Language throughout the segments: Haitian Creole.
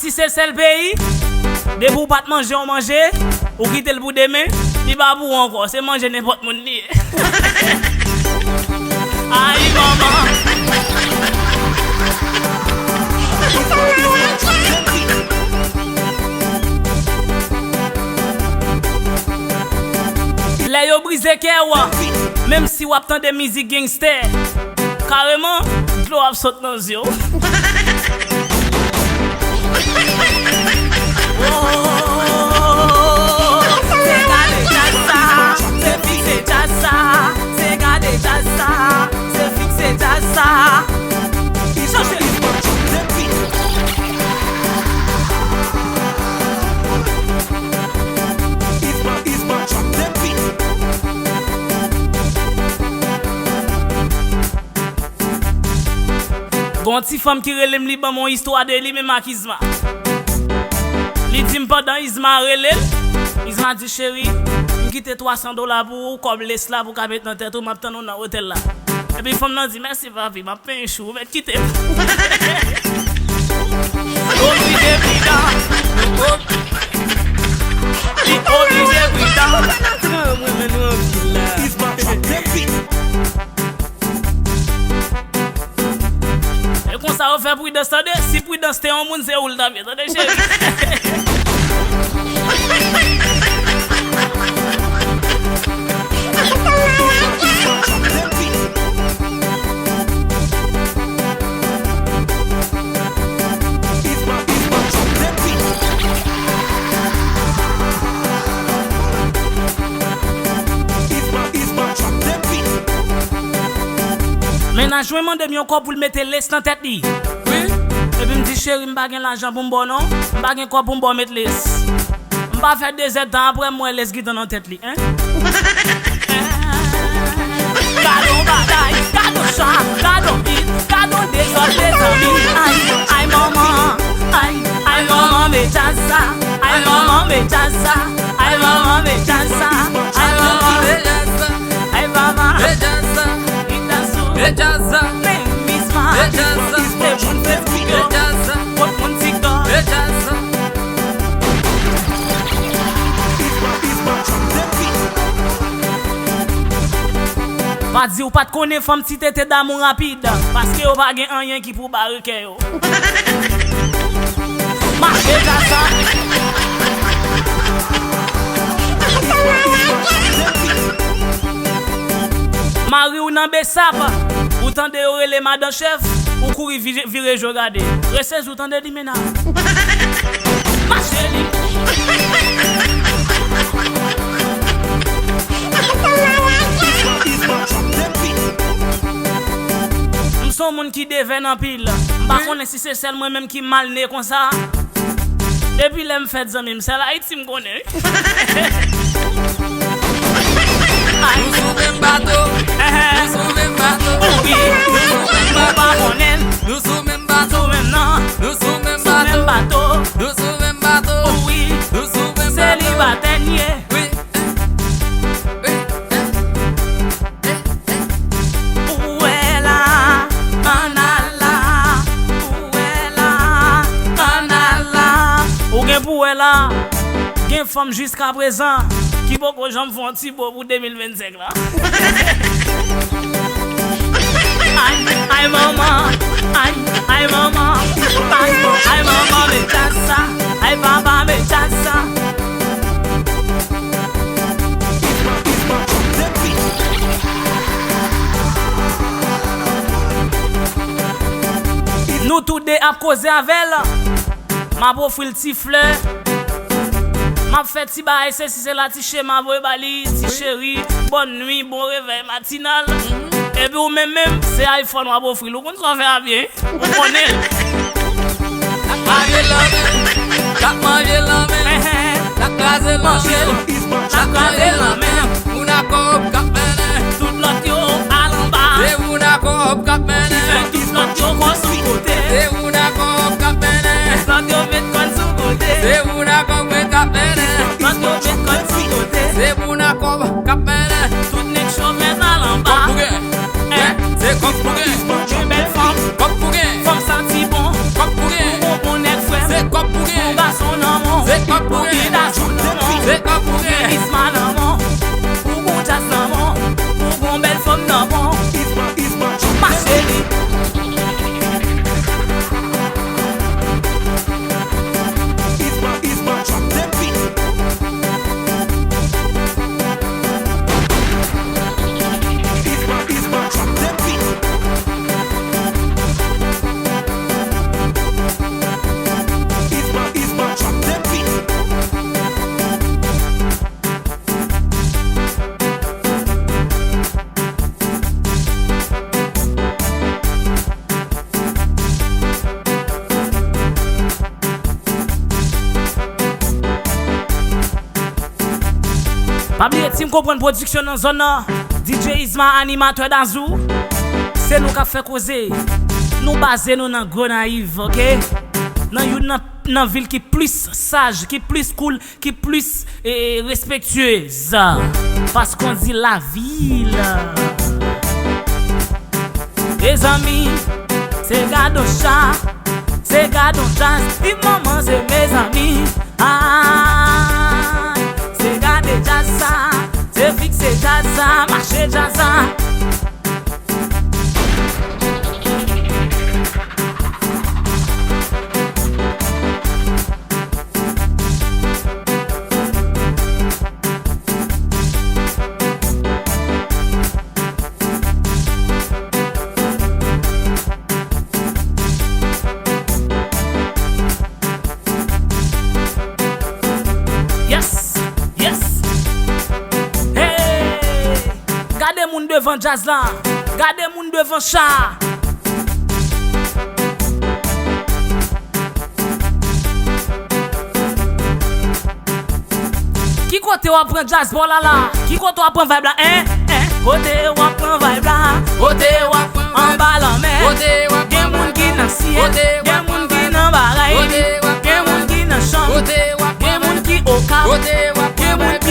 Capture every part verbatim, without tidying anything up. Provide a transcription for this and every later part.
Si se sèl peyi, depi w pa t manje yon manje, ou kite l pou demen, li pa pou ou ankò. Se manje nenpòt moun li ye. Ay, manman. Lè yo brize kè w, menm si w ap tande mizik gangstè, kareman, dlo ap sot nan zye w. Oh, se gade djaz sa, se fikse djaz sa, se gade djaz sa, se fikse djaz sa. Chanje. Gon ti fanm ki rele m, li ban m yon istwa de li menm ak Isma. Li di m pandan Isma rele l, Isma di, "Cheri, m kite twa san dola pou ou, kòb lace la pou w ka met nan tèt ou, m ap tann ou nan otèl la." Epi fanm nan di, "Mèsi papi, m ap penyen chou, ou mèt kite m." Oblije pridan. Li oblije pridan. Mwen menm nou anpil la. E konsa yo fè Pridans, tande, si Pridans te yon moun, se ou l t ap ye, tande, cheri. Mennaj mwen mande m yon kòb pou l mete lace nan tèt li. Wi. Epi m di, "Cheri, m pa gen lajan pou m ba w non. M pa gen kòb pou m ba w met lace." M pa fè de zèdtan apre, m wè lace gentan nan tèt li, en. Gade yon bagay, gade yon chan, gade yon bit, gade yon dezòd, mezanmi. Ay, ay, manman, ay, ay, manman, men djaz sa. Ay, manman, men djaz sa. Ay, manman, men djaz sa. Ay, manman, men djaz sa. Ay, papa, men djaz sa. Li ta sou, men djaz sa. Men Isma, men djaz sa. Kite moun Facebook yo. Men djaz sa. Kot moun TikTok. Men djaz sa. Pa di ou pa t konnen fanm ti tete damou rapid, paske yo pa gen anyen ki pou bare kè yo. Mache djaz sa. Mari w nan Besap, ou tande yo rele madan chèf, ou kouri vi-, vire je w gade. Resezi w tande li menaj. Mache li. M se yon moun ki devèn anpil. M pa konnen si se sèl mwen menm ki mal ne konsa. Depi lè m fèt, zanmi m, sèl Ayiti m konnen, wi. Nou sou menm bato. Nou sou menm bato. Wi. Nou sou menm bato. Nou sou menm bato. Sou menm nan. Nou sou menm bato. Sou menm bato. Nou sou menm bato. Wi. Nou sou menm bato. Selibatè n ye. Wi. Wi. Ou wè la, ann al la, ou wè la, ann al la. Ou gen pou wè la, gen fanm jiskaprezan ki poko janm fè yon ti bo pou de mil vennsenk la. Ay, ay, manman, ay, ay, manman, ay, ay, manman, men djaz sa, ay, papa, men djaz sa. Nou tou de ap koze avè l. M ap ofri l ti flè. M ap fè ti bagay, sesi sela, ti chema voye ba li, ti cheri, bòn nwi, bon revèy matinal. Epi ou menm menm, se iPhone w ap ofri l. Ou konn sa w fè a byen. Ou konnen l. N ap kraze lanmè, n ap manje lanmè, n ap kraze lanmè, n ap kraze lanmè. Moun a kòb k ap mennen. Tout lòt yo al anba. Se moun a kòb k ap mennen. Ki fè tout lòt yo kò sou kote. Se moun a kòb k ap mennen. Lòt yo met kòn sou kote. Se moun a kòb k ap mennen. Lòt yo met kòn sou kote. Se moun a kòb k ap mennen. Tout nèg chòmèz al anba. Kòb pou gen. Wi, se kòb pou gen. Gen bèl fanm. Kòb pou gen. Fanm santi bon. Kòb pou gen. Ou bon nèg frè m. Se kòb pou Pa bliye Team Konprann Pwodiksyon nan zòn nan. D J Isma, animatè Dazou. Se nou k ap fè koze. Nou baze nou nan Gonayiv, oke? Nan youn nan, nan vil ki plis saj, ki plis cool, ki plis, eh, respectueuse. Parce qu'on dit la ville. Mezanmi, se gadon cha, se gadon djaz, Yves Manman se mezanmi. Ah, se gade djaz sa, se fikse djaz sa, mache djaz sa. Yes, yes. Hey! Gade moun devan djaz la. Gade moun devan cha. Ki kote w ap pran djaz pa w la la? Ki kote w ap pran vibe la, en? En? Kote w ap pran vibe la? Kote w ap pran vibe la? Anba lanmè. Kote w ap pran vibe la? Gen moun ki nan syèl. Kote w ap pran vibe la? Gen moun ki nan bagay. Kote w ap pran vibe la? Gen moun ki nan chanm. Kote w ap pran vibe la? Gen moun ki Okay. Kote w ap pran vibe la?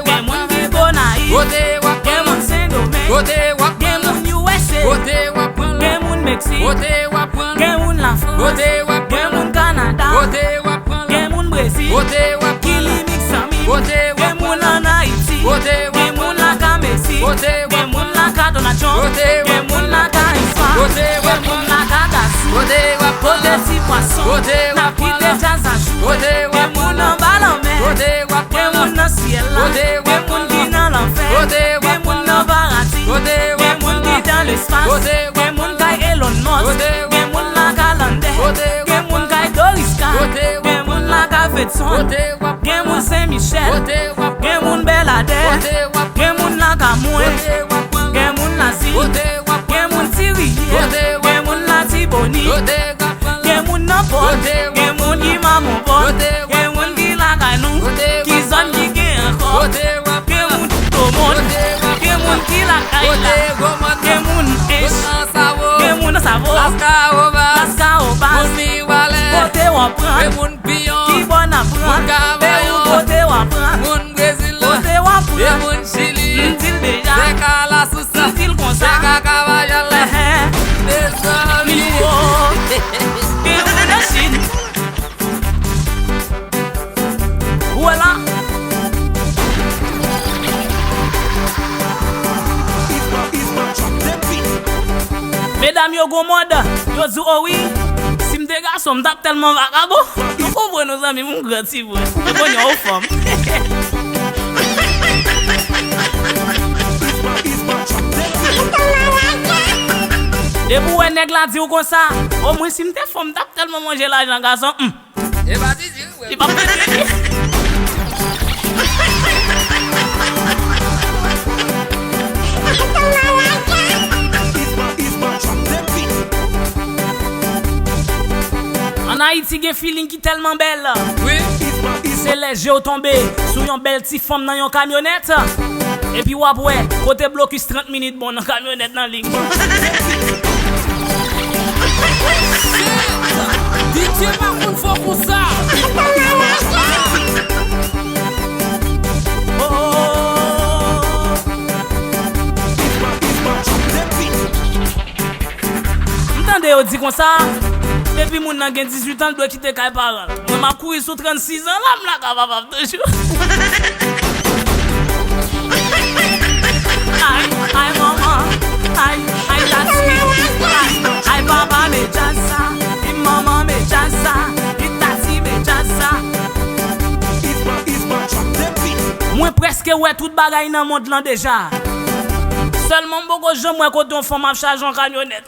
Gen moun ki Gonayiv. Kote w ap pran vibe la? Gen moun Sendomeng. Kote w ap pran vibe la? Gen moun U S A. Kote w ap pran vibe la? Gen moun Meksik. Kote w ap pran vibe la? Gen moun Lafrans. Kote w ap pran vibe la? Gen moun Kanada. Kote w ap pran vibe la? Gen moun Brezil. Kote w ap pran vibe la? Ki limik zanmi m. Kote w ap pran vibe la? Gen moun ann Ayiti. Kote w ap pran vibe la? Gen moun laka Meksik. Kote w ap pran vibe la? Gen moun laka Donald Trump. Kote w ap pran vibe la? Gen moun laka Isma. Kote w ap pran vibe la? Gen moun laka Dazou. Kote w ap pran vibe la? Kote ti pwason. Kote w ap pran vibe la? N ap kite djaz a jou. Kote w ap pran vibe la? Gen moun anba lanmè. Kote w ap pran vibe la? Gen moun nan syèl la. Kote w ap pran vibe la? Gen moun ki nan lanfè. Kote w ap pran vibe la? Gen moun nan paradi. Kote w ap pran vibe la? Gen moun ki nan lespas. Kote w ap pran vibe la? Gen moun kay Elon Musk. Kote w ap pran vibe la? Kote w ap pran vibe la? Gen moun kay Doris K. Kote w ap pran vibe la? Gen moun laka Fedson. Kote w ap pran vibe la? Gen moun Sen Michèl. Kote w ap pran vibe la? Gen moun Bèladè. Kote w ap pran vibe la? Gen moun Lazi. Kote w ap pran vibe la? Kote w ap pran vibe la? Gen moun Ti Rivyè. Kote w ap pran vibe la? Gen moun Latibonit. Kote w ap pran vibe la? Gen moun nan Pòt. Kote w ap pran vibe la? Gen moun ki Mamon Pòt. Kote w ap pran vibe la? Gen moun ki Lakannou. Kote w ap pran vibe la? Ki zòn ki gen ankò? Kote w ap pran vibe la? Gen moun Gwo Mòn. Kote w ap pran vibe la? Kote Gwo Mòn? Gen moun Ench. Gen moun Ansavo. Laskawobas. Laskawobas. Moun Mibalè. Kote w ap pran? Gen moun Piyon. Kibò n ap pran? Moun Kavayon. Peyou kote w ap pran? Moun Brezil la. Kote w ap pran? Gen moun Chili. M di l deja. Sèka Lasous. M di l konsa. Sèka Kavayon la. Mezanmi. Gen moun nan Chin. Ou wè la? Medam yo gon mòd, yo di w, o wi, si m te gason, m t ap tèlman vakabon. Nou konprann nou zanmi m, m gran ti vre. Men kounye a ou fanm. Depi w wè nèg la di w konsa, o mwen si m te fanm, m t ap tèlman manje lajan gason. Hmm. E pa di di, wi. Li p ap mete li. Ann Ayiti gen feeling ki tèlman bèl. Wi. Se lè je w tonbe sou yon bèl ti fanm nan yon kamyonèt. Epi w ap wè kote blokis trant minit bon nan kamyonèt nan lig. Shit! D J pa konn fò konsa. Oh, oh, oh. M tande yo di konsa, depi moun nan gen dizuit an, l dwe kite kay paran l. Mwen, m ap kouri sou trannsis an la, m la ka papa m toujou. Ay, ay, manman, ay, ay, tati, ay, ay, papa, men djaz sa, di manman, men djaz sa, di tati, men djaz sa. Mwen prèske wè tout bagay nan mond lan deja. Sèlman, m poko janm wè kote yon fanm ap chaje yon kamyonèt.